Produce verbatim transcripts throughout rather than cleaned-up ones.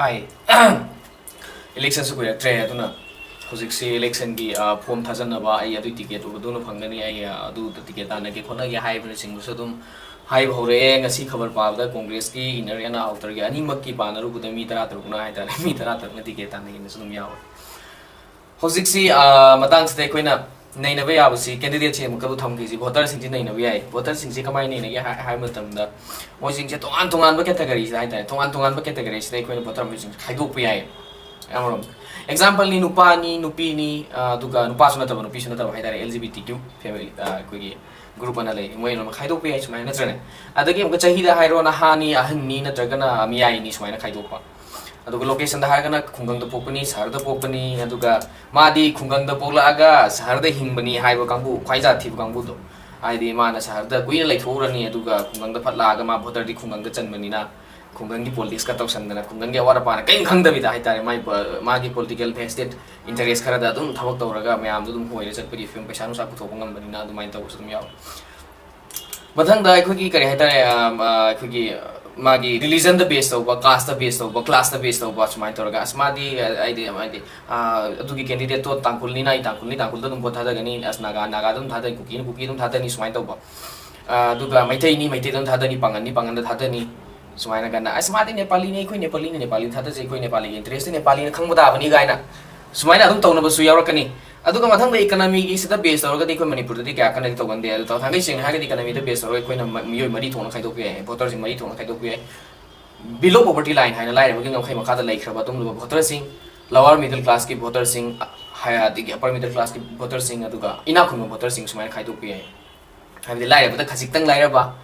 ꯍꯥꯏ꯫ ꯏꯂꯦꯛꯁꯟꯁꯨ ꯀꯨꯏꯔꯛꯇ꯭ꯔꯦ, ꯑꯗꯨꯅ ꯍꯧꯖꯤꯛꯁꯤ ꯏꯂꯦꯛꯁꯟꯒꯤ, ꯑ, ꯐꯣꯔꯝ ꯊꯥꯖꯟꯅꯕ ꯑꯩ ꯑꯗꯨꯏ ꯇꯤꯀꯦꯠ ꯑꯗꯨꯅ ꯐꯪꯒꯅꯤ, ꯑꯩ, ꯑ, ꯑꯗꯨ ꯇꯤꯀꯦꯠ ꯇꯥꯟꯅꯒꯦ ꯈꯣꯠꯅꯒꯦ ꯍꯥꯏꯕꯅꯆꯤꯡꯕꯁꯨ ꯑꯗꯨꯝ ꯍꯥꯏꯕ ꯍꯧꯔꯛꯑꯦ꯫ ꯉꯁꯤ ꯈꯕꯔ ꯄꯥꯕꯗ ꯀꯣꯡꯒ꯭ꯔꯦꯁꯀꯤ ꯏꯟꯅꯔ ꯑꯦꯟ ꯑꯥꯎꯇꯔꯒꯤ ꯑꯅꯤꯃꯛꯀꯤ ꯄꯥꯅꯔꯨꯕꯗ ꯃꯤ ꯇꯔꯥ ꯇꯔꯨꯛꯅ ꯍꯥꯏꯇꯥꯔꯦ, ꯃꯤ ꯇꯔꯥ ꯇꯔꯨꯛꯅ ꯇꯤꯀꯦꯠ ꯇꯥꯟꯅꯒꯦꯅꯁꯨ ꯑꯗꯨꯝ ꯌꯥꯎꯔꯦ꯫ ꯍꯧꯖꯤꯛꯁꯤ, ꯑ, ꯃꯇꯥꯡꯁꯤꯗ ꯑꯩꯈꯣꯏꯅ ꯅꯩꯅꯕ ꯌꯥꯕꯁꯤ, ꯀꯦꯟꯗꯤꯗꯦꯠꯁꯤ ꯑꯃꯨꯛꯇꯕꯨ ꯊꯝꯈꯤꯁꯤ, ꯚꯣꯇꯔꯁꯤꯡꯁꯤ ꯅꯩꯅꯕ ꯌꯥꯏ꯫ ꯚꯣꯇꯔꯁꯤꯡꯁꯤ ꯀꯃꯥꯏꯅ ꯅꯩꯅꯒꯦ ꯍꯥꯏ-, ꯍꯥꯏꯕ ꯃꯇꯝꯗ, ꯃꯣꯏꯁꯤꯡꯁꯦ ꯇꯣꯉꯥꯟ ꯇꯣꯉꯥꯟꯕ ꯀꯦꯇꯒꯔꯤꯁꯤꯗ ꯍꯥꯏꯇꯥꯔꯦ, ꯇꯣꯉꯥꯟ ꯇꯣꯉꯥꯟꯕ ꯀꯦꯇꯒꯔꯤꯁꯤꯗ ꯑꯩꯈꯣꯏꯅ ꯚꯣꯇꯔ ꯃꯁꯤꯡꯁꯦ ꯈꯥꯏꯗꯣꯛꯄ ꯌꯥꯏ꯫ ꯑꯃꯔꯣꯝꯗ ꯑꯦꯛꯖꯥꯝꯄꯜꯅꯤ, ꯅꯨꯄꯥꯅꯤ, ꯅꯨꯄꯤꯅꯤ, ꯑ, ꯑꯗꯨꯒ ꯅꯨꯄꯥꯁꯨ ꯅꯠꯇꯕ, ꯅꯨꯄꯤꯁꯨ ꯅꯠꯇꯕ ꯍꯥꯏꯇꯥꯔꯦ, L G B T Q family, ꯑ, ꯑꯩꯈꯣꯏꯒꯤ ꯒ꯭ꯔꯨꯞ ꯑꯅ ꯂꯩ, ꯃꯣꯏ ꯂꯣꯏꯅꯃꯛ ꯈꯥꯏꯗꯣꯛꯄ ꯌꯥꯏ ꯁꯨꯃꯥꯏꯅ, ꯅꯠꯇ꯭ꯔꯅꯦ? ꯑꯗꯒꯤ ꯑꯃꯨꯛꯀ ꯆꯍꯤꯗ ꯍꯥꯏꯔꯣ, ꯅꯍꯥꯅꯤ, ꯑꯍꯟꯅꯤ, ꯅꯠꯇ꯭ꯔꯒꯅ ꯃꯤꯌꯥꯏꯅꯤ ꯁꯨꯃꯥꯏꯅ ꯈꯥꯏꯗꯣꯛꯄ꯫ ꯑꯗꯨꯒ ꯂꯣꯀꯦꯁꯟꯗ ꯍꯥꯏꯔꯒꯅ ꯈꯨꯡꯒꯪꯗ ꯄꯣꯛꯄꯅꯤ, ꯁꯍꯔꯗ ꯄꯣꯛꯄꯅꯤ, ꯑꯗꯨꯒ ꯃꯥꯗꯤ ꯈꯨꯡꯒꯪꯗ ꯄꯣꯛꯂꯛꯑꯒ ꯁꯍꯔꯗ ꯍꯤꯡꯕꯅꯤ ꯍꯥꯏꯕ ꯀꯥꯡꯕꯨ, ꯈ꯭ꯋꯥꯏ ꯖꯥꯠ ꯊꯤꯕ ꯀꯥꯡꯕꯨꯗꯣ, ꯍꯥꯏꯗꯤ ꯃꯥꯅ ꯁꯍꯔꯗ ꯀꯨꯏꯅ ꯂꯩꯊꯣꯛꯎꯔꯅꯤ, ꯑꯗꯨꯒ ꯈꯨꯡꯒꯪꯗ ꯐꯠ ꯂꯥꯛꯑꯒ ꯃꯥ ꯚꯣꯇꯔꯗꯤ ꯈꯨꯡꯒꯪꯗ ꯆꯟꯕꯅꯤꯅ, ꯈꯨꯡꯒꯪꯒꯤ ꯄꯣꯂꯤꯇꯤꯛꯁꯀ ꯇꯧꯁꯟꯗꯅ, ꯈꯨꯡꯒꯪꯒꯤ ꯑꯋꯥꯠ ꯑꯄꯥꯅ ꯀꯔꯤꯝ ꯈꯪꯗꯕꯤꯗ ꯍꯥꯏꯇꯥꯔꯦ, ꯃꯥꯏ ꯄ-, ꯃꯥꯒꯤ ꯄꯣꯂꯤꯇꯤꯀꯦꯜ ꯚꯦꯁꯇꯦꯠ ꯏꯟꯇꯔꯦꯁ ꯈꯔꯗ ꯑꯗꯨꯝ ꯊꯕꯛ ꯇꯧꯔꯒ ꯃꯌꯥꯝꯗꯣ ꯑꯗꯨꯝ ꯍꯣꯏꯔ ꯆꯠꯄꯒꯤ ꯐꯤꯕꯝ, ꯄꯩꯁꯥ ꯅꯨꯡꯁꯥ ꯄꯨꯊꯣꯛꯄ ꯉꯝꯕꯅꯤꯅ ꯑꯗꯨꯃꯥꯏꯅ ꯇꯧꯕꯁꯨ ꯑꯗꯨꯝ ꯌꯥꯎꯋꯦ꯫ ꯃꯊꯪꯗ ꯑꯩꯈꯣꯏꯒꯤ ꯀꯔꯤ ꯍꯥꯏꯇꯥꯔꯦ, ꯑꯝ, ꯑ, ꯑꯩꯈꯣꯏꯒꯤ ꯃꯥꯒꯤ ꯔꯤꯂꯤꯖꯟꯗ ꯕꯦꯁ ꯇꯧꯕ, ꯀꯥꯁꯇ ꯕꯦꯁ ꯇꯧꯕ, ꯀ꯭ꯂꯥꯁꯇ ꯕꯦꯁ ꯇꯧꯕ ꯁꯨꯃꯥꯏꯅ ꯇꯧꯔꯒ, ꯑꯁ, ꯃꯥꯗꯤ, ꯑ, ꯑꯩꯗꯤ, ꯍꯥꯏꯗꯤ, ꯑ, ꯑꯗꯨꯒꯤ ꯀꯦꯟꯗꯤꯗꯦꯠꯇꯣ ꯇꯥꯡꯈꯨꯜꯅꯤꯅ ꯑꯩ ꯇꯥꯡꯈꯨꯜꯅꯤ, ꯇꯥꯡꯈꯨꯜꯗ ꯑꯗꯨꯝ ꯚꯣꯠ ꯊꯥꯗꯒꯅꯤ, ꯑꯁ, ꯅꯥꯒꯥ, ꯅꯥꯒꯥꯗ ꯑꯗꯨꯝ ꯊꯥꯗꯒꯅꯤ, ꯀꯨꯀꯤꯅ ꯀꯨꯀꯤ ꯑꯗꯨꯝ ꯊꯥꯗꯅꯤ ꯁꯨꯃꯥꯏꯅ ꯇꯧꯕ꯫ ꯑ, ꯑꯗꯨꯒ ꯃꯩꯇꯩꯅꯤ, ꯃꯩꯇꯩꯗ ꯑꯗꯨꯝ ꯊꯥꯗꯅꯤ, ꯄꯥꯉꯜꯅꯤ, ꯄꯥꯉꯜꯗ ꯊꯥꯗꯅꯤ ꯁꯨꯃꯥꯏꯅ ꯀꯟꯅ, "ꯑꯁ, ꯃꯥꯗꯤ ꯅꯦꯄꯥꯂꯤꯅꯤ, ꯑꯩꯈꯣꯏ ꯅꯦꯄꯥꯂꯤꯅ ꯅꯦꯄꯥꯂꯤ ꯊꯥꯗꯖꯩ, ꯑꯩꯈꯣꯏ ꯅꯦꯄꯥꯂꯤꯒꯤ ꯏꯟꯇꯔꯦꯁꯇꯤ ꯅꯦꯄꯥꯂꯤꯅ ꯈꯪꯕ ꯇꯥꯕꯅꯤ" ꯀꯥꯏꯅ ꯁꯨꯃꯥꯏꯅ ꯑꯗꯨꯝ ꯇꯧꯅꯕꯁꯨ ꯌꯥꯎꯔꯛꯀꯅꯤ꯫ ꯑꯗꯨꯒ ꯃꯊꯪꯗ ꯏꯀꯅꯃꯤꯒꯤꯁꯤꯗ ꯕꯦꯁ ꯇꯧꯔꯒꯗꯤ ꯑꯩꯈꯣꯏ ꯃꯅꯤꯄꯨꯔꯗꯗꯤ ꯀꯌꯥ ꯀꯟꯅꯗꯤ ꯇꯧꯒꯟꯗꯦ꯫ ꯑꯗꯣ ꯊꯥꯡꯒꯩ ꯁꯦꯡꯅ ꯍꯥꯏꯔꯒꯗꯤ ꯏꯀꯅꯃꯤꯗ ꯕꯦꯁ ꯇꯧꯔꯒ ꯑꯩꯈꯣꯏꯅ ꯃ-, ꯃꯤꯑꯣꯏ ꯃꯔꯤ ꯊꯣꯛꯅ ꯈꯥꯏꯗꯣꯛꯄ ꯌꯥꯏ, ꯚꯣꯇꯔꯁꯤꯡ ꯃꯔꯤ ꯊꯣꯛꯅ ꯈꯥꯏꯗꯣꯛꯄ ꯌꯥꯏ꯫ Below poverty line ꯍꯥꯏꯅ ꯂꯥꯏꯔꯕꯒꯤ ꯉꯝꯈꯩ ꯃꯈꯥꯗ ꯂꯩꯈ꯭ꯔꯕ ꯑꯗꯨꯒꯨꯝꯂꯕ ꯚꯣꯇꯔꯁꯤꯡ, lower middle classꯀꯤ ꯚꯣꯇꯔꯁꯤꯡ, ꯍꯥꯏ-, ꯑꯗꯒꯤ upper middle classꯀꯤ ꯚꯣꯇꯔꯁꯤꯡ, ꯑꯗꯨꯒ ꯏꯅꯥꯛ ꯈꯨꯟꯕ ꯚꯣꯇꯔꯁꯤꯡ ꯁꯨꯃꯥꯏꯅ ꯈꯥꯏꯗꯣꯛꯄ ꯌꯥꯏ꯫ ꯍꯥꯏꯕꯗꯤ ꯂꯥꯏꯔꯕꯗ ꯈꯖꯤꯛꯇꯪ ꯂꯥꯏꯔꯕ,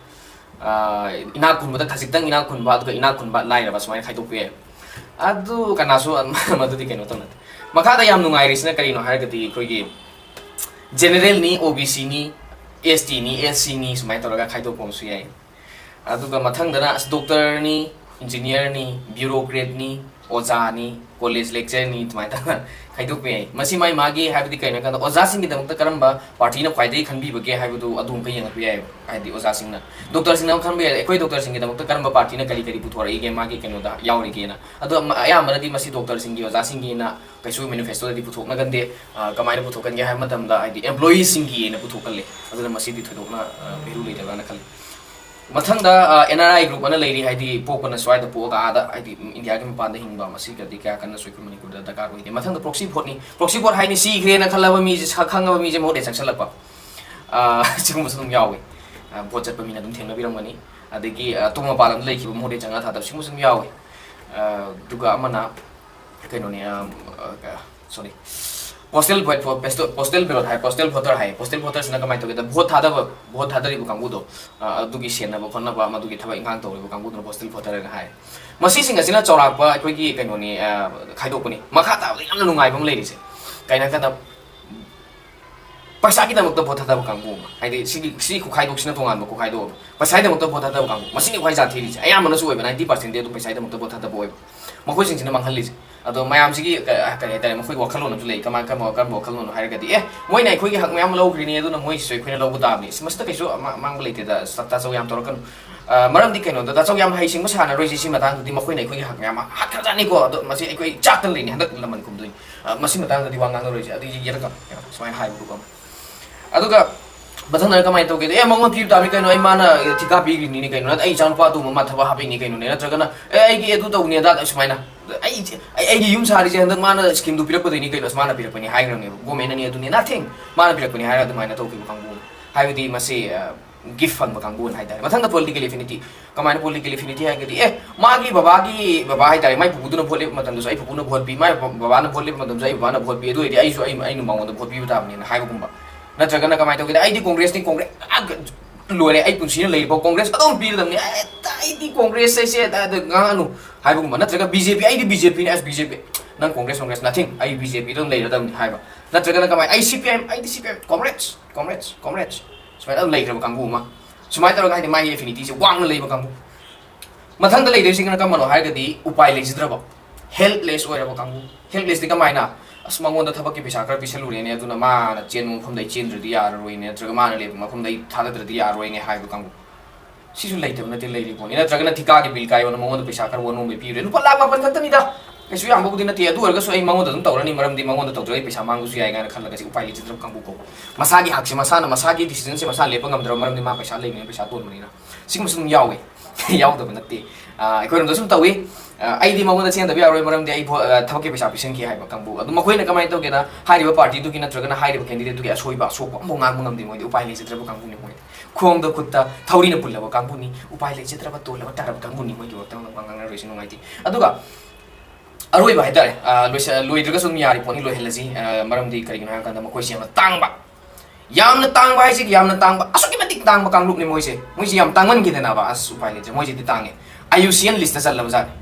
ꯑ, ꯏꯅꯥꯛ ꯈꯨꯟꯕꯗ ꯈꯖꯤꯛꯇꯪ ꯏꯅꯥꯛ ꯈꯨꯟꯕ, ꯑꯗꯨꯒ ꯏꯅꯥꯛ ꯈꯨꯟꯕ ꯂꯥꯏꯔꯕ ꯁꯨꯃꯥꯏꯅ ꯈꯥꯏꯗꯣꯛꯄ ꯌꯥꯏ꯫ ꯑꯗꯨ ꯀꯅꯥꯁꯨ ꯃꯗꯨꯗꯤ ꯀꯩꯅꯣ ꯇꯧꯅꯗꯦ꯫ ꯃꯈꯥꯗ ꯌꯥꯝ ꯅꯨꯡꯉꯥꯏꯔꯤꯁꯤꯅ ꯀꯔꯤꯅꯣ ꯍꯥꯏꯔꯒꯗꯤ ꯑꯩꯈꯣꯏꯒꯤ ꯖꯦꯅꯔꯦꯜꯅꯤ, ꯑꯣ ꯕꯤ ꯁꯤꯅꯤ, ꯑꯦꯁ ꯇꯤꯅꯤ, ꯑꯦꯁ ꯁꯤꯅꯤ ꯁꯨꯃꯥꯏꯅ ꯇꯧꯔꯒ ꯈꯥꯏꯗꯣꯛꯄ ꯑꯃꯁꯨ ꯌꯥꯏ꯫ ꯑꯗꯨꯒ ꯃꯊꯪꯗꯅ ꯑꯁ ꯗꯣꯛꯇꯔꯅꯤ, ꯏꯟꯖꯤꯅꯤꯌꯥꯔꯅꯤ, ꯕ꯭ꯌꯨꯔꯣꯀ꯭ꯔꯦꯠꯅꯤ, ꯑꯣꯖꯥꯅꯤ, ꯀꯣꯂꯦꯖ ꯂꯦꯛꯆꯔꯅꯤ, ꯑꯗꯨꯃꯥꯏꯅ ꯇꯧꯅ ꯈꯥꯏꯗꯣꯛꯄ ꯌꯥꯏ꯫ ꯃꯁꯤ ꯃꯥꯒꯤ ꯃꯥꯒꯤ, ꯍꯥꯏꯕꯗꯤ ꯀꯩꯅꯣ ꯍꯥꯏ ꯀꯥꯟꯗ, ꯑꯣꯖꯥꯁꯤꯡꯒꯤꯗꯃꯛꯇ ꯀꯔꯝꯕ ꯄꯥꯔꯇꯤꯅ ꯈ꯭ꯋꯥꯏꯗꯒꯤ ꯈꯟꯕꯤꯕꯒꯦ ꯍꯥꯏꯕꯗꯨ ꯑꯗꯨ ꯑꯃꯨꯛꯀ ꯌꯦꯡꯉꯛꯄ ꯌꯥꯏ꯫ ꯍꯥꯏꯗꯤ ꯑꯣꯖꯥꯁꯤꯡꯅ, ꯗꯣꯛꯇꯔꯁꯤꯡꯅ ꯑꯃꯨꯛ ꯈꯟꯕ ꯌꯥꯏ, ꯑꯩꯈꯣꯏ ꯗꯣꯛꯇꯔꯁꯤꯡꯒꯤꯗꯃꯛꯇ ꯀꯔꯝꯕ ꯄꯥꯔꯇꯤꯅ ꯀꯔꯤ ꯀꯔꯤ ꯄꯨꯊꯣꯔꯛꯏꯒꯦ, ꯃꯥꯒꯤ ꯀꯩꯅꯣꯗ ꯌꯥꯎꯔꯤꯒꯦꯅ꯫ ꯑꯗꯣ ꯑꯃ-, ꯑꯌꯥꯝꯕꯅꯗꯤ ꯃꯁꯤ ꯗꯣꯛꯇꯔꯁꯤꯡꯒꯤ, ꯑꯣꯖꯥꯁꯤꯡꯒꯤꯅ ꯀꯩꯁꯨ ꯃꯦꯅꯤꯐꯦꯁꯇꯣꯗꯗꯤ ꯄꯨꯊꯣꯛꯅꯒꯟꯗꯦ꯫ ꯑ, ꯀꯃꯥꯏꯅ ꯄꯨꯊꯣꯛꯀꯟꯒꯦ ꯍꯥꯏꯕ ꯃꯇꯝꯗ, ꯍꯥꯏꯗꯤ ꯑꯦꯝꯄ꯭ꯂꯣꯌꯤꯁꯤꯡꯒꯤꯅ ꯄꯨꯊꯣꯛꯀꯜꯂꯦ꯫ ꯑꯗꯨꯅ ꯃꯁꯤꯗꯤ ꯊꯣꯏꯗꯣꯛꯅ, ꯑ, ꯚꯦꯂꯨ ꯂꯩꯇꯕ꯭ꯔꯥꯅ ꯈꯜꯂꯤ꯫ ꯃꯊꯪꯗ, ꯑ, ꯑꯦꯟ ꯑꯥꯔ ꯑꯥꯏ ꯒ꯭ꯔꯨꯞ ꯑꯅ ꯂꯩꯔꯤ, ꯍꯥꯏꯗꯤ ꯄꯣꯛꯄꯅ ꯁ꯭ꯋꯥꯏꯗ ꯄꯣꯛꯑꯒ ꯑꯥꯗ, ꯍꯥꯏꯗꯤ, ꯎꯝ, ꯏꯟꯗꯤꯌꯥꯒꯤ ꯃꯄꯥꯟꯗ ꯍꯤꯡꯕ, ꯃꯁꯤꯒꯗꯤ ꯀꯌꯥ ꯀꯟꯅꯁꯨ ꯑꯩꯈꯣꯏ ꯃꯅꯤꯄꯨꯔꯗ ꯗꯔꯀꯥꯔ ꯑꯣꯏꯗꯦ꯫ ꯃꯊꯪꯗ ꯄ꯭ꯔꯣꯛꯁꯤ ꯚꯣꯠꯅꯤ꯫ ꯄ꯭ꯔꯣꯛꯁꯤ ꯚꯣꯠ ꯍꯥꯏꯗꯤ ꯁꯤꯈ꯭ꯔꯦꯅ ꯈꯜꯂꯕ ꯃꯤꯁꯦ, ꯁꯛ ꯈꯪꯉꯕ ꯃꯤꯁꯦ ꯃꯍꯨꯠ ꯍꯦꯛ ꯆꯪꯁꯜꯂꯛꯄ꯫ ꯑ, ꯁꯤꯒꯨꯝꯕꯁꯨ ꯑꯗꯨꯝ ꯌꯥꯎꯋꯤ꯫ ꯑ, ꯚꯣꯠ ꯆꯠꯄ ꯃꯤꯅ ꯑꯗꯨꯝ ꯊꯦꯡꯅꯕꯤꯔꯝꯒꯅꯤ꯫ ꯑꯗꯒꯤ, ꯑ, ꯑꯇꯣꯞꯄ ꯃꯄꯥꯟ ꯂꯝꯗ ꯂꯩꯈꯤꯕ ꯃꯍꯨꯠ ꯍꯦꯛ ꯆꯪꯉ ꯊꯥꯗꯕ, ꯁꯤꯒꯨꯝꯕꯁꯨ ꯑꯗꯨꯝ ꯌꯥꯎꯋꯤ꯫ ꯑ, ꯑꯗꯨꯒ ꯑꯃꯅ ꯀꯩꯅꯣꯅꯦ, ꯑ, ꯑ, ꯀ-, ꯁꯣꯔꯤ, ꯄꯣꯁꯇꯦꯜ ꯚꯣꯠ, ꯄꯣ-, ꯄꯦꯁꯇꯣ-, ꯄꯣꯁꯇꯦꯜ ꯕꯦꯂꯣꯠ ꯍꯥꯏ, ꯄꯣꯁꯇꯦꯜ ꯚꯣꯇꯔ ꯍꯥꯏ꯫ ꯄꯣꯁꯇꯦꯜ ꯚꯣꯇꯔꯁꯤꯅ ꯀꯃꯥꯏꯅ ꯇꯧꯒꯦꯗ, ꯚꯣꯠ ꯊꯥꯗꯕ, ꯚꯣꯠ ꯊꯥꯗꯔꯤꯕ ꯀꯥꯡꯕꯨꯗꯣ, ꯑ, ꯑꯗꯨꯒꯤ ꯁꯦꯟꯅꯕ ꯈꯣꯠꯅꯕ, ꯃꯗꯨꯒꯤ ꯊꯕꯛ ꯏꯪꯈꯥꯡ ꯇꯧꯔꯤꯕ ꯀꯥꯡꯕꯨꯗꯨꯅ ꯄꯣꯁꯇꯦꯜ ꯚꯣꯇꯔ ꯍꯥꯏ꯫ ꯃꯁꯤꯁꯤꯡ ꯑꯁꯤꯅ ꯆꯥꯎꯔꯥꯛꯄ ꯑꯩꯈꯣꯏꯒꯤ ꯀꯩꯅꯣꯅꯤ, ꯑ, ꯈꯥꯏꯗꯣꯛꯄꯅꯤ꯫ ꯃꯈꯥ ꯇꯥꯕꯗ ꯌꯥꯝꯅ ꯅꯨꯡꯉꯥꯏꯕ ꯑꯃ ꯂꯩꯔꯤꯁꯦ, ꯀꯩꯅꯣ ꯍꯥꯏ ꯀꯥꯟꯗ, ꯄꯩꯁꯥꯒꯤꯗꯃꯛꯇ ꯚꯣꯠ ꯊꯥꯗꯕ ꯀꯥꯡꯕꯨ ꯑꯃ, ꯍꯥꯏꯗꯤ ꯁꯤꯒꯤ, ꯁꯤ ꯈꯨꯈꯥꯏꯗꯣꯛꯁꯤꯅ ꯇꯣꯉꯥꯟꯕ ꯈꯨꯈꯥꯏꯗꯣꯛ ꯑꯃ꯫ ꯄꯩꯁꯥꯒꯤꯗꯃꯛꯇ ꯚꯣꯠ ꯊꯥꯗꯕ ꯀꯥꯡꯕꯨ, ꯃꯁꯤꯅꯤ ꯈ꯭ꯋꯥꯏ ꯖꯥꯠ ꯊꯤꯔꯤꯁꯦ꯫ ꯑꯌꯥꯝꯕꯅꯁꯨ ꯑꯣꯏꯕ, ꯅꯥꯏꯟꯇꯤ ꯄꯥꯔꯁꯦꯟꯗꯤ ꯑꯗꯨꯝ ꯄꯩꯁꯥꯒꯤꯗꯃꯛꯇ ꯚꯣꯠ ꯊꯥꯗꯕ ꯑꯣꯏꯕ꯫ ꯃꯈꯣꯏꯁꯤꯡꯁꯤꯅ ꯃꯥꯡꯍꯜꯂꯤꯁꯦ꯫ ꯑꯗꯣ ꯃꯌꯥꯝꯁꯤꯒꯤ ꯀ-, ꯀꯔꯤ ꯍꯥꯏꯇꯥꯔꯦ, ꯃꯈꯣꯏꯒꯤ ꯋꯥꯈꯜꯂꯣꯟ ꯑꯃꯁꯨ ꯂꯩ꯫ ꯀꯃꯥꯏ-, ꯀꯔꯝꯕ, ꯀꯔꯝꯕ ꯋꯥꯈꯜꯂꯣꯟꯅꯣ ꯍꯥꯏꯔꯒꯗꯤ, ꯑꯦ, ꯃꯣꯏꯅ ꯑꯩꯈꯣꯏꯒꯤ ꯍꯛ ꯃꯌꯥꯝ ꯂꯧꯈ꯭ꯔꯤꯅꯤ, ꯑꯗꯨꯅ ꯃꯣꯏꯁꯤꯁꯨ ꯑꯩꯈꯣꯏꯅ ꯂꯧꯕ ꯇꯥꯕꯅꯤ꯫ ꯃꯁꯤꯗ ꯀꯩꯁꯨ ꯑꯃ-, ꯑꯃꯥꯡꯕ ꯂꯩꯇꯦꯗ, ꯇꯥ-, ꯇꯥꯆꯧ ꯌꯥꯝ ꯇꯧꯔꯛꯀꯅꯨ꯫ ꯑ, ꯃꯔꯝꯗꯤ ꯀꯩꯅꯣꯗ, ꯇꯥꯆꯧ ꯌꯥꯝ ꯍꯩꯁꯤꯡꯕ ꯁꯥꯟꯅꯔꯣꯏꯁꯤ, ꯁꯤ ꯃꯇꯥꯡꯗꯗꯤ ꯃꯈꯣꯏꯅ ꯑꯩꯈꯣꯏꯒꯤ ꯍꯛ ꯃꯌꯥꯝ ꯍꯥꯠꯈ꯭ꯔꯖꯥꯠꯅꯤꯀꯣ꯫ ꯑꯗꯣ ꯃꯁꯤ ꯑꯩꯈꯣꯏ ꯆꯥꯛꯇꯅ ꯂꯩꯅꯤ, ꯍꯟꯗꯛ ꯂꯃꯟ ꯈꯨꯝꯗꯣꯏꯅꯤ꯫ ꯑ, ꯃꯁꯤ ꯃꯇꯥꯡꯗꯗꯤ ꯋꯥ ꯉꯥꯡꯅꯔꯣꯏꯁꯦ꯫ ꯑꯗꯨ ꯌꯦꯠꯂꯛꯀꯅꯨ, ꯁꯨꯃꯥꯏꯅ ꯍꯥꯏꯕꯗꯨꯀꯣ꯫ ꯑꯗꯨꯒ ꯃꯊꯪꯗꯅ ꯀꯃꯥꯏꯅ ꯇꯧꯒꯦꯗ, "ꯑꯦ, ꯃꯉꯣꯟ ꯄꯤꯕ ꯇꯥꯕꯅꯤ ꯀꯩꯅꯣ, ꯑꯩ ꯃꯥꯅ ꯊꯤꯀꯥ ꯄꯤꯈ꯭ꯔꯤꯅꯤꯅꯦ ꯀꯩꯅꯣ, ꯅꯠꯇ꯭ꯔ ꯑꯩ ꯏꯆꯥꯅꯨꯄꯥ ꯑꯇꯣꯝꯕ ꯃꯥ ꯊꯕꯛ ꯍꯥꯞꯄꯛꯏꯅꯤ ꯀꯩꯅꯣꯅꯦ, ꯅꯠꯇ꯭ꯔꯒꯅ, ꯑꯦ, ꯑꯩꯒꯤ ꯑꯗꯨ ꯇꯧꯅꯤ ꯑꯗꯥ ꯁꯨꯃꯥꯏꯅ, ꯑꯩ, ꯑꯩ, ꯑꯩꯒꯤ ꯌꯨꯝ ꯁꯥꯔꯤꯁꯦ ꯍꯟꯗꯛ ꯃꯥꯅ ꯁ꯭ꯀꯤꯝꯗꯨ ꯄꯤꯔꯛꯄꯗꯩꯅꯤ ꯀꯩꯅꯣ, ꯑꯁ, ꯃꯥꯅ ꯄꯤꯔꯛꯄꯅꯤ ꯍꯥꯏꯈ꯭ꯔꯕꯅꯦꯕ, ꯒꯣꯔꯃꯦꯟꯅꯅꯤ ꯑꯗꯨꯅꯤ, nothing, ꯃꯥꯅ ꯄꯤꯔꯛꯄꯅꯤ ꯍꯥꯏꯔꯒ ꯑꯗꯨꯃꯥꯏꯅ ꯇꯧꯈꯤꯕ ꯀꯥꯡꯕꯨ ꯑꯃ꯫ ꯍꯥꯏꯕꯗꯤ ꯃꯁꯤ, ꯑ, ꯒꯤꯐ ꯐꯪꯕ ꯀꯥꯡꯕꯨꯅ ꯍꯥꯏꯇꯥꯔꯦ꯫ ꯃꯊꯪꯗ political affinity꯫ ꯀꯃꯥꯏꯅ political affinity ꯍꯥꯏꯔꯒꯗꯤ, ꯑꯦ, ꯃꯥꯒꯤ ꯕꯕꯥꯒꯤ ꯕꯕꯥ ꯍꯥꯏꯇꯥꯔꯦ, ꯃꯥꯏ ꯄꯨꯄꯨꯗꯨꯅ ꯚꯣꯠ ꯂꯦꯞꯄ ꯃꯇꯝꯗꯁꯨ ꯑꯩ ꯄꯨꯄꯨꯅ ꯚꯣꯠ ꯄꯤ, ꯃꯥꯏ ꯕ-, ꯕꯕꯥꯅ ꯚꯣꯠ ꯂꯦꯞꯄ ꯃꯇꯝꯗꯁꯨ ꯑꯩ ꯕꯕꯥꯅ ꯚꯣꯠ ꯄꯤ, ꯑꯗꯨ ꯑꯣꯏꯔꯗꯤ ꯑꯩꯁꯨ ꯑꯩ, ꯑꯩꯅ ꯃꯉꯣꯟꯗ ꯚꯣꯠ ꯄꯤꯕ ꯇꯥꯕꯅꯦꯅ ꯍꯥꯏꯕꯒꯨꯝꯕ꯫ ꯅꯠꯇ꯭ꯔꯒꯅ ꯀꯃꯥꯏꯅ ꯇꯧꯒꯦꯗ, "ꯑꯩꯗꯤ ꯀꯣꯡꯒ꯭ꯔꯦꯁꯅꯤ, ꯀꯣꯡꯒ꯭ꯔꯦꯁ, ꯑ, ꯂꯣꯏꯔꯦ, ꯑꯩ ꯄꯨꯟꯁꯤꯅ ꯂꯩꯔꯤꯕ ꯀꯣꯡꯒ꯭ꯔꯦꯁ ꯑꯗꯨꯝ ꯄꯤꯔꯗꯕꯅꯤ, ꯑꯦ, ꯑꯩꯗꯤ ꯀꯣꯡꯒ꯭ꯔꯦꯁ ꯍꯥꯏꯁꯦ ꯑꯗ, ꯑꯗ ꯉꯥꯡꯉꯅꯨ" ꯍꯥꯏꯕꯒꯨꯝꯕ꯫ ꯅꯠꯇ꯭ꯔꯒ "ꯕꯤ ꯖꯦ ꯄꯤ, ꯑꯩꯗꯤ ꯕꯤ ꯖꯦ ꯄꯤꯅꯤ, ꯑꯁ, ꯕꯤ ꯖꯦ ꯄꯤ, ꯅꯪ ꯀꯣꯡꯒ꯭ꯔꯦꯁ, ꯀꯣꯡꯒ꯭ꯔꯦꯁ, nothing, ꯑꯩ ꯕꯤ ꯖꯦ ꯄꯤ ꯑꯗꯨꯝ ꯂꯩꯔꯗꯕꯅꯤ" ꯍꯥꯏꯕ꯫ ꯅꯠꯇ꯭ꯔꯒꯅ ꯀꯃꯥꯏ, "ꯑꯩ ꯁꯤ ꯄꯤ ꯑꯥꯏ ꯑꯦꯝ, ꯑꯩꯗꯤ ꯁꯤ P I M, Congress, Congress, Congress", ꯁꯨꯃꯥꯏꯅ ꯑꯗꯨꯝ ꯂꯩꯈ꯭ꯔꯕ ꯀꯥꯡꯕꯨ ꯑꯃ꯫ ꯁꯨꯃꯥꯏꯅ ꯇꯧꯔꯒ, ꯍꯥꯏꯗꯤ, ꯃꯥꯒꯤ affinity ꯁꯦ ꯋꯥꯡꯅ ꯂꯩꯕ ꯀꯥꯡꯕꯨ꯫ ꯃꯊꯪꯗ ꯂꯩꯗꯣꯏꯁꯤꯅ ꯀꯔꯝꯕꯅꯣ ꯍꯥꯏꯔꯒꯗꯤ, ꯎꯄꯥꯏ ꯂꯩꯖꯗ꯭ꯔꯕ꯫ ꯍꯦꯜꯞꯂꯦꯁ ꯑꯣꯏꯔꯕ ꯀꯥꯡꯕꯨ꯫ ꯍꯦꯜꯞꯂꯦꯁꯇꯤ ꯀꯃꯥꯏꯅ? ꯑꯁ, ꯃꯉꯣꯟꯗ ꯊꯕꯛꯀꯤ ꯄꯩꯁꯥ ꯈꯔ ꯄꯤꯁꯜꯂꯨꯔꯦꯅꯦ, ꯑꯗꯨꯅ ꯃꯥꯅ ꯆꯦꯟꯕ ꯃꯐꯝꯗ ꯑꯩ ꯆꯦꯟꯗ꯭ꯔꯗꯤ ꯌꯥꯔꯔꯣꯏꯅꯦ, ꯅꯠꯇ꯭ꯔꯒ ꯃꯥꯅ ꯂꯦꯞꯄ ꯃꯐꯝꯗ ꯑꯩ ꯊꯥꯗꯗ꯭ꯔꯗꯤ ꯌꯥꯔꯔꯣꯏꯅꯦ ꯍꯥꯏꯕ ꯀꯥꯡꯕꯨ꯫ ꯁꯤꯁꯨ ꯂꯩꯇꯕ ꯅꯠꯇꯦ, ꯂꯩꯔꯤ ꯄꯣꯠꯅꯤ꯫ ꯅꯠꯇ꯭ꯔꯒꯅ ꯊꯤꯀꯥꯒꯤ ꯕꯤꯜ ꯀꯥꯏꯌꯣꯅ ꯃꯉꯣꯟꯗ ꯄꯩꯁꯥ ꯈꯔ ꯋꯥꯅꯣꯝꯕꯩ ꯄꯤꯔꯦ, ꯂꯨꯄꯥ ꯂꯥꯈ ꯃꯥꯄꯟ ꯈꯛꯇꯅꯤꯗ, ꯀꯩꯁꯨ ꯌꯥꯝꯕꯕꯨꯗꯤ ꯅꯠꯇꯦ꯫ ꯑꯗꯨ ꯑꯣꯏꯔꯒꯁꯨ ꯑꯩ ꯃꯉꯣꯟꯗ ꯑꯗꯨꯝ ꯇꯧꯔꯅꯤ, ꯃꯔꯝꯗꯤ ꯃꯉꯣꯟꯗ ꯇꯧꯗ꯭ꯔꯒ ꯑꯩ ꯄꯩꯁꯥ ꯃꯥꯡꯕꯁꯨ ꯌꯥꯏ ꯀꯥꯏꯅ ꯈꯜꯂꯒ ꯁꯤ ꯎꯄꯥꯏ ꯂꯩꯖꯗ꯭ꯔꯕ ꯀꯥꯡꯕꯨ ꯀꯧꯕ꯫ ꯃꯁꯥꯒꯤ ꯍꯛꯁꯦ ꯃꯁꯥꯅ, ꯃꯁꯥꯒꯤ ꯗꯤꯁꯤꯖꯟꯁꯦ ꯃꯁꯥꯅ ꯂꯦꯞꯄ ꯉꯝꯗ꯭ꯔꯕ, ꯃꯔꯝꯗꯤ ꯃꯥ ꯄꯩꯁꯥ ꯂꯩꯕꯅꯤꯅ, ꯄꯩꯁꯥ ꯇꯣꯟꯕꯅꯤꯅ꯫ ꯁꯤꯒꯨꯝꯕꯁꯨ ꯑꯗꯨꯝ ꯌꯥꯎꯋꯤ꯫ ꯌꯥꯎꯗꯕ ꯅꯠꯇꯦ꯫ ꯑ, ꯑꯩꯈꯣꯏꯔꯣꯝꯗ ꯁꯨꯝ ꯇꯧꯏ꯫ ꯑ, ꯑꯩꯗꯤ ꯃꯉꯣꯟꯗ ꯆꯦꯟꯗꯕ ꯌꯥꯔꯣꯏ, ꯃꯔꯝꯗꯤ ꯑꯩ ꯚꯣ-, ꯑ, ꯊꯕꯛꯀꯤ ꯄꯩꯁꯥ ꯄꯤꯁꯟꯈꯤ ꯍꯥꯏꯕ ꯀꯥꯡꯕꯨ꯫ ꯑꯗꯨ ꯃꯈꯣꯏꯅ ꯀꯃꯥꯏꯅ ꯇꯧꯒꯦꯅ, ꯍꯥꯏꯔꯤꯕ ꯄꯥꯔꯇꯤꯗꯨꯒꯤ ꯅꯠꯇ꯭ꯔꯒꯅ ꯍꯥꯏꯔꯤꯕ ꯀꯦꯟꯗꯤꯗꯦꯠꯇꯨꯒꯤ ꯑꯁꯣꯏꯕ ꯑꯁꯣꯛꯄ ꯑꯃꯐꯥꯎ ꯉꯥꯡꯕ ꯉꯝꯗꯦ꯫ ꯃꯣꯏꯗꯤ ꯎꯄꯥꯏ ꯂꯩꯖꯗ꯭ꯔꯕ ꯀꯥꯡꯕꯨꯅꯤ꯫ ꯃꯣꯏ ꯈꯣꯡꯗ ꯈꯨꯠꯇ ꯊꯧꯔꯤꯅ ꯄꯨꯜꯂꯕ ꯀꯥꯡꯕꯨꯅꯤ, ꯎꯄꯥꯏ ꯂꯩꯖꯗ꯭ꯔꯕ ꯇꯣꯜꯂꯕ ꯇꯥꯔꯕ ꯀꯥꯡꯕꯨꯅꯤ꯫ ꯃꯣꯏꯒꯤ ꯋꯥꯈꯜꯗ ꯋꯥ ꯉꯥꯡꯅꯔꯣꯏꯁꯤ, ꯅꯨꯡꯉꯥꯏꯇꯦ꯫ ꯑꯗꯨꯒ ꯑꯔꯣꯏꯕ ꯍꯥꯏꯇꯥꯔꯦ, ꯑ, ꯂꯣꯏꯁ-, ꯂꯣꯏꯗ꯭ꯔꯒꯁꯨ ꯑꯗꯨꯝ ꯌꯥꯔꯤ ꯄꯣꯠꯅꯤ, ꯂꯣꯏꯍꯜꯂꯁꯤ꯫ ꯑ, ꯃꯔꯝꯗꯤ ꯀꯔꯤꯒꯤꯅꯣ ꯍꯥꯏꯕ ꯀꯥꯟꯗ ꯃꯈꯣꯏꯁꯤ ꯌꯥꯝꯅ ꯇꯥꯡꯕ, ꯌꯥꯝꯅ ꯇꯥꯡꯕ ꯍꯥꯏꯁꯤꯒꯤ ꯌꯥꯝꯅ ꯇꯥꯡꯕ, ꯑꯁꯨꯛꯀꯤ ꯃꯇꯤꯛ ꯇꯥꯡꯕ ꯀꯥꯡꯂꯨꯞꯅꯤ ꯃꯣꯏꯁꯦ꯫ ꯃꯣꯏꯁꯦ ꯌꯥꯝ ꯇꯥꯡꯃꯟꯈꯤꯗꯅꯕ, ꯑꯁ, ꯎꯄꯥꯏ ꯂꯩꯇ꯭ꯔꯦ, ꯃꯣꯏꯁꯤꯗꯤ ꯇꯥꯡꯉꯦ꯫ I U C N list ꯆꯜꯂꯕ ꯖꯥꯠꯅꯤ꯫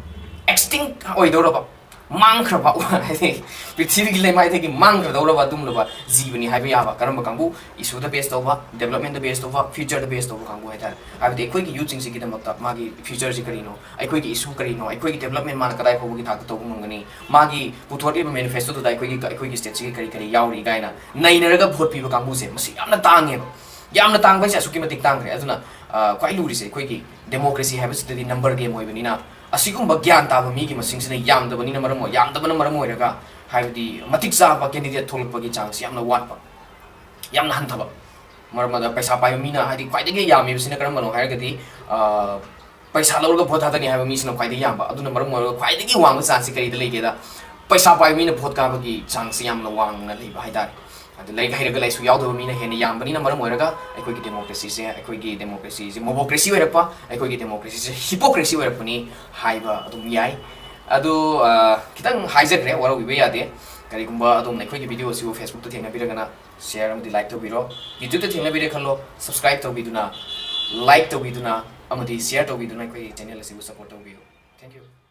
ꯑꯦꯛꯁꯇꯤꯡ ꯑꯣꯏꯗꯧꯔꯕ, ꯃꯥꯡꯈ꯭ꯔꯕ, ꯍꯥꯏꯗꯤ ꯄ꯭ꯔꯤꯊꯤꯕꯤꯒꯤ ꯂꯩꯃꯥꯏꯗꯒꯤ ꯃꯥꯡꯈ꯭ꯔꯗꯧꯔꯕ ꯑꯗꯨꯒꯨꯝꯂꯕ ꯖꯤꯕꯅꯤ ꯍꯥꯏꯕ ꯌꯥꯕ꯫ ꯀꯔꯝꯕ ꯀꯥꯡꯕꯨ? ꯏꯁꯨꯗ ꯕꯦꯁ ꯇꯧꯕ, ꯗꯦꯕꯂꯞꯃꯦꯟꯗ ꯕꯦꯁ ꯇꯧꯕ, ꯐ꯭ꯌꯨꯆꯔꯗ ꯕꯦꯁ ꯇꯧꯕ ꯀꯥꯡꯕꯨ ꯍꯥꯏꯇꯥꯔꯦ꯫ ꯍꯥꯏꯕꯗꯤ ꯑꯩꯈꯣꯏꯒꯤ ꯌꯨꯠꯁꯤꯡꯁꯤꯒꯤꯗꯃꯛꯇ ꯃꯥꯒꯤ ꯐ꯭ꯌꯨꯆꯔꯁꯤ ꯀꯔꯤꯅꯣ, ꯑꯩꯈꯣꯏꯒꯤ ꯏꯁꯨ ꯀꯔꯤꯅꯣ, ꯑꯩꯈꯣꯏꯒꯤ ꯗꯦꯕꯂꯞꯃꯦꯟ ꯃꯥꯅ ꯀꯗꯥꯏ ꯐꯥꯎꯕꯒꯤ ꯊꯥꯛꯇ ꯇꯧꯕ ꯉꯝꯒꯅꯤ, ꯃꯥꯒꯤ ꯄꯨꯊꯣꯔꯛꯂꯤꯕ ꯃꯦꯅꯤꯐꯦꯁꯇꯣꯗꯨꯗ ꯑꯩꯈꯣꯏꯒꯤ, ꯑꯩꯈꯣꯏꯒꯤ ꯁ꯭ꯇꯦꯠꯁꯤꯒꯤ ꯀꯔꯤ ꯀꯔꯤ ꯌꯥꯎꯔꯤ ꯀꯥꯏꯅ ꯅꯩꯅꯔꯒ ꯚꯣꯠ ꯄꯤꯕ ꯀꯥꯡꯕꯨꯁꯦ, ꯃꯁꯤ ꯌꯥꯝꯅ ꯇꯥꯡꯉꯦꯕ꯫ ꯌꯥꯝꯅ ꯇꯥꯡꯕ ꯍꯥꯏꯁꯦ ꯑꯁꯨꯛꯀꯤ ꯃꯇꯤꯛ ꯇꯥꯡꯈ꯭ꯔꯦ꯫ ꯑꯗꯨꯅ, ꯑ, ꯈ꯭ꯋꯥꯏ ꯂꯨꯔꯤꯁꯦ ꯑꯩꯈꯣꯏꯒꯤ ꯗꯦꯃꯣꯀ꯭ꯔꯦꯁꯤ ꯍꯥꯏꯕꯁꯤꯗꯗꯤ ꯅꯝꯕꯔ ꯒꯦꯝ ꯑꯣꯏꯕꯅꯤꯅ, ꯑꯁꯤꯒꯨꯝꯕ ꯒ꯭ꯌꯥꯟ ꯇꯥꯕ ꯃꯤꯒꯤ ꯃꯁꯤꯡꯁꯤꯅ ꯌꯥꯝꯗꯕꯅꯤꯅ ꯃꯔꯝ ꯑꯣꯏ-, ꯌꯥꯝꯗꯕꯅ ꯃꯔꯝ ꯑꯣꯏꯔꯒ, ꯍꯥꯏꯕꯗꯤ ꯃꯇꯤꯛ ꯆꯥꯕ ꯀꯦꯟꯗꯤꯗꯦꯠ ꯊꯣꯛꯂꯛꯄꯒꯤ ꯆꯥꯡꯁꯤ ꯌꯥꯝꯅ ꯋꯥꯠꯄ, ꯌꯥꯝꯅ ꯍꯟꯊꯕ꯫ ꯃꯔꯝ ꯑꯗꯨꯅ ꯄꯩꯁꯥ ꯄꯥꯏꯕ ꯃꯤꯅ, ꯍꯥꯏꯗꯤ ꯈ꯭ꯋꯥꯏꯗꯒꯤ ꯌꯥꯝꯃꯤꯕꯁꯤꯅ ꯀꯔꯝꯕꯅꯣ ꯍꯥꯏꯔꯒꯗꯤ, ꯑ, ꯄꯩꯁꯥ ꯂꯧꯔꯒ ꯚꯣꯠ ꯊꯥꯗꯅꯤ ꯍꯥꯏꯕ ꯃꯤꯁꯤꯅ ꯈ꯭ꯋꯥꯏꯗꯒꯤ ꯌꯥꯝꯕ꯫ ꯑꯗꯨꯅ ꯃꯔꯝ ꯑꯣꯏꯔꯒ ꯈ꯭ꯋꯥꯏꯗꯒꯤ ꯋꯥꯡꯕ ꯆꯥꯡꯁꯤ ꯀꯔꯤꯗ ꯂꯩꯒꯦꯗ, ꯄꯩꯁꯥ ꯄꯥꯏꯕ ꯃꯤꯅ ꯚꯣꯠ ꯀꯥꯕꯒꯤ ꯆꯥꯡꯁꯤ ꯌꯥꯝꯅ ꯋꯥꯡꯅ ꯂꯩꯕ ꯍꯥꯏꯇꯥꯔꯦ꯫ ꯑꯗꯨ ꯂꯥꯏꯔꯤꯛ ꯍꯩꯔꯒ ꯂꯥꯏꯁꯨ ꯌꯥꯎꯗꯕ ꯃꯤꯅ ꯍꯦꯟꯅ ꯌꯥꯝꯕꯅꯤꯅ ꯃꯔꯝ ꯑꯣꯏꯔꯒ ꯑꯩꯈꯣꯏꯒꯤ ꯗꯦꯃꯣꯀ꯭ꯔꯦꯁꯤꯁꯦ, ꯑꯩꯈꯣꯏꯒꯤ ꯗꯦꯃꯣꯀ꯭ꯔꯦꯁꯤꯁꯦ ꯃꯣꯕꯣꯀ꯭ꯔꯦꯁꯤ ꯑꯣꯏꯔꯛꯄ, ꯑꯩꯈꯣꯏꯒꯤ ꯗꯦꯃꯣꯀ꯭ꯔꯦꯁꯤꯁꯦ ꯍꯤꯄꯣꯀ꯭ꯔꯦꯁꯤ ꯑꯣꯏꯔꯛꯄꯅꯤ ꯍꯥꯏꯕ ꯑꯗꯨꯝ ꯌꯥꯏ꯫ ꯑꯗꯨ, ꯑ, ꯈꯤꯇꯪ ꯍꯥꯏꯖꯈ꯭ꯔꯦ, ꯋꯥꯔꯧꯕꯤꯕ ꯌꯥꯗꯦ꯫ ꯀꯔꯤꯒꯨꯝꯕ ꯑꯗꯣꯝꯅ ꯑꯩꯈꯣꯏꯒꯤ ꯚꯤꯗꯤꯑꯣ ꯑꯁꯤꯕꯨ ꯐꯦꯁꯕꯨꯛꯇ ꯊꯦꯡꯅꯕꯤꯔꯒꯅ ꯁꯤꯌꯔ ꯑꯃꯗꯤ ꯂꯥꯏꯛ ꯇꯧꯕꯤꯔꯣ꯫ ꯌꯨꯇ꯭ꯌꯨꯕꯇ ꯊꯦꯡꯅꯕꯤꯔꯦ ꯈꯜꯂꯣ, ꯁꯕꯁꯀ꯭ꯔꯥꯏꯕ ꯇꯧꯕꯤꯗꯨꯅ, ꯂꯥꯏꯛ ꯇꯧꯕꯤꯗꯨꯅ ꯑꯃꯗꯤ ꯁꯤꯌꯔ ꯇꯧꯕꯤꯗꯨꯅ ꯑꯩꯈꯣꯏꯒꯤ ꯆꯦꯅꯦꯜ ꯑꯁꯤꯕꯨ ꯁꯄꯣꯔꯠ ꯇꯧꯕꯤꯌꯨ꯫ Thank you꯫